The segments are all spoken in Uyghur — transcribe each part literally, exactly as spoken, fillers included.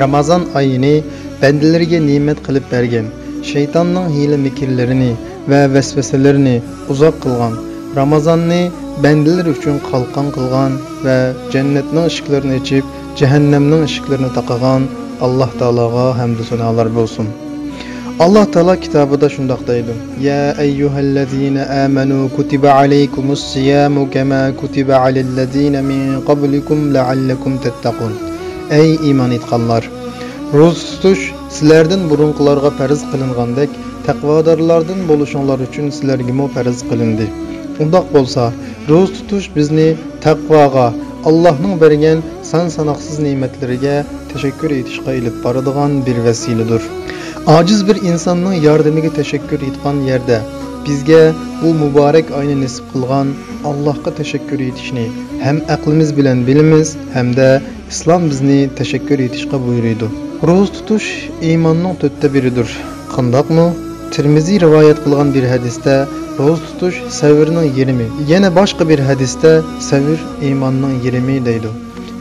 رامازان ئايىنى بەندىلىرىگە نېمەت قىلىپ بەرگەن، شەيتاننىڭ ھىيلە-مىكىرلىرىنى ۋە ۋەسۋەسىلىرىنى ئۇزاق قىلغان، رامازاننى بەندىلىرى ئۈچۈن قالقان قىلغان ۋە جەننەتنىڭ ئىشىكلىرىنى ئېچىپ، جەھەننەمنىڭ ئىشىكلىرىنى تاقىغان ئاللاھ تائالاغا ھەمدۇ سانالار بولسۇن. ئاللاھ تائالا كىتابىدا شۇنداق دەيدۇ: يا أيها الذين آمنوا كتب عليكم الصيام كما كتب على الذين من قبلكم لعلكم تتقون. ئەي ئىمان ئېيتقانلار! روزا تۇتۇش سىلەردىن بۇرۇنقىلارغا پەرز قىلىنغاندەك، تەقۋادارلاردىن بولۇشۇڭلار ئۈچۈن سىلەرگىمۇ پەرز قىلىندى. ئۇنداق بولسا، روزا تۇتۇش بىزنى تەقۋاغا، ئاللاھنىڭ بەرگەن سان-ساناقسىز نېمەتلىرىگە تەشەككۈر ئېيتىشقا ئېلىپ بارىدىغان بىر ۋەسىلىدۇر. ئاجىز بىر ئىنساننىڭ ياردىمىگە تەشەككۈر ئېيتقان يەردە، بىزگە بۇ مۇبارەك ئاينى نېسىپ قىلغان ئاللاھقا تەشەككۈر ئېيتىشنى ھەم ئەقلىمىز بىلەن بىلىمىز ھەمدە ئىسلام بىزنى تەشەككۈر ئېيتىشقا بۇيرۇيدۇ. روزا تۇتۇش ئىماننىڭ تۆتتە بىرىدۇر. قانداقمۇ؟ تىرمىزى رىۋايەت قىلغان بىر ھەدىستە، روزا تۇتۇش سەۋرنىڭ يېرىمى، يەنە باشقا بىر ھەدىستە، سەۋر ئىماننىڭ يېرىمى دەيدۇ.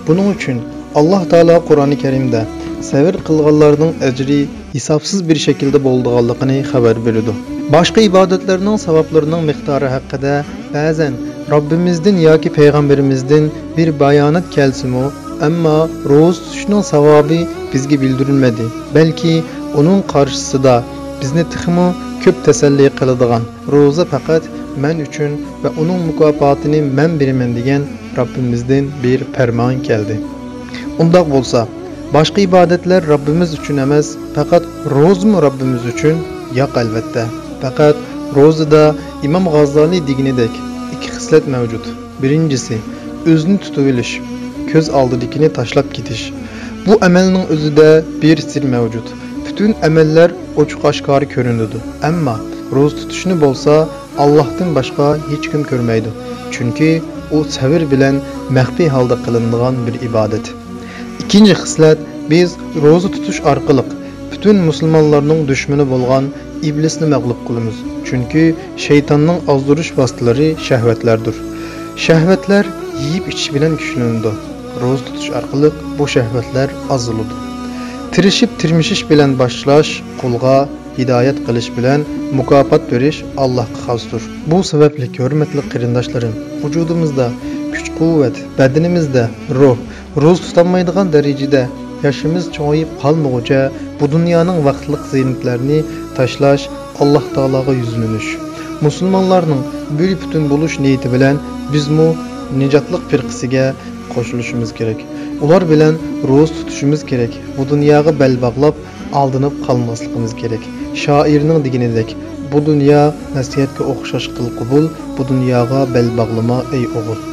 بۇنىڭ ئۈچۈن ئاللاھ تائالا قۇرئانى كەرىمدە، سەۋر قىلغانلارنىڭ ئەجرى ھېسابسىز بىر شەكىلدە بولىدىغانلىقىنى خەۋەر بېرىدۇ. باشقا ئىبادەتلەرنىڭ ساۋابلىرىنىڭ مىقدارى ھەققىدە بەزەن رەببىمىزدىن ياكى پەيغەمبىرىمىزدىن بىر بايانات كەلسىمۇ، ئەمما روزا تۇتۇشنىڭ ساۋابى بىزگە بىلدۈرۈلمىدى، بەلكى ئۇنىڭ قارشىسىدا بىزنى تېخىمۇ كۆپ تەسەللى قىلىدىغان، روزا پەقەت مەن ئۈچۈن ۋە ئۇنىڭ مۇكاپاتىنى مەن بېرىمەن دېگەن رەببىمىزدىن بىر پەرمان كەلدى. ئۇنداق بولسا، باشقا ئىبادەتلەر رەببىمىز ئۈچۈن ئەمەس، پەقەت روزىمۇ رەببىمىز ئۈچۈن؟ ياق، ئەلۋەتتە. پەقەت روزىدا ئىمام غازالىي دېگىنىدەك ئىككى خىسلەت مەۋجۇت. بىرىنچىسى، ئۆزىنى تۇتۇۋېلىش، كۆز ئالدىدىكىنى تاشلاپ كېتىش. بۇ ئەمەلنىڭ ئۆزىدە بىر سىر مەۋجۇت. پۈتۈن ئەمەللەر ئوچۇق-ئاشكارا كۆرۈنىدۇ، ئەمما روزا تۇتۇشنى بولسا ئاللاھتىن باشقا ھېچكىم كۆرمەيدۇ، چۈنكى ئۇ سەۋر بىلەن مەخپىي ھالدا قىلىنىدىغان بىر ئىبادەت. ئىككىنچى خىسلەت، بىز روزا تۇتۇش ئارقىلىق پۈتۈن مۇسۇلمانلارنىڭ دۈشمىنى بولغان ئىبلىسنى مەغلۇپ قىلىمىز، چۈنكى شەيتاننىڭ ئازدۇرۇش ۋاسىتىلىرى شەھۋەتلەردۇر. شەھۋەتلەر يېيىپ-ئىچىش بىلەن كۈچلىنىدۇ. روزا تۇتۇش ئارقىلىق بۇ شەھۋەتلەر ئازىلىدۇ. تىرىشىپ تىرمىشىش بىلەن باشلاش، قۇلغا ھىدايەت قىلىش بىلەن مۇكاپات بېرىش ئاللاھقا خاستۇر. بۇ سەۋەبلىك، ھۆرمەتلىك قېرىنداشلىرىم، ۋۇجۇدىمىزدا كۈچ-قۇۋۋەت، بەدىنىمىزدە روھ، روزا تۇتالمايدىغان دەرىجىدە ياشىمىز چوڭىيىپ قالمىغۇچە، بۇ دۇنيانىڭ ۋاقىتلىق زىننەتلىرىنى تاشلاش، ئاللاھ تائالاغا يۈزلىنىش. مۇسۇلمانلارنىڭ بىر پۈتۈن بولۇش نىيىتى بىلەن بىزمۇ نىجاتلىق پىرقىسىگە قوشۇلۇشىمىز كېرەك. ئۇلار بىلەن روزا تۇتۇشىمىز كېرەك. بۇ دۇنياغا بەل باغلاپ، ئالدىنىپ قالماسلىقىمىز كېرەك. شائىرنىڭ دېگىنىدەك، بۇ دۇنيا نەسىھەتكە ئوخشاش قىل قوبۇل، بۇ دۇنياغا بەل باغلىما، ئەي ئوغۇل.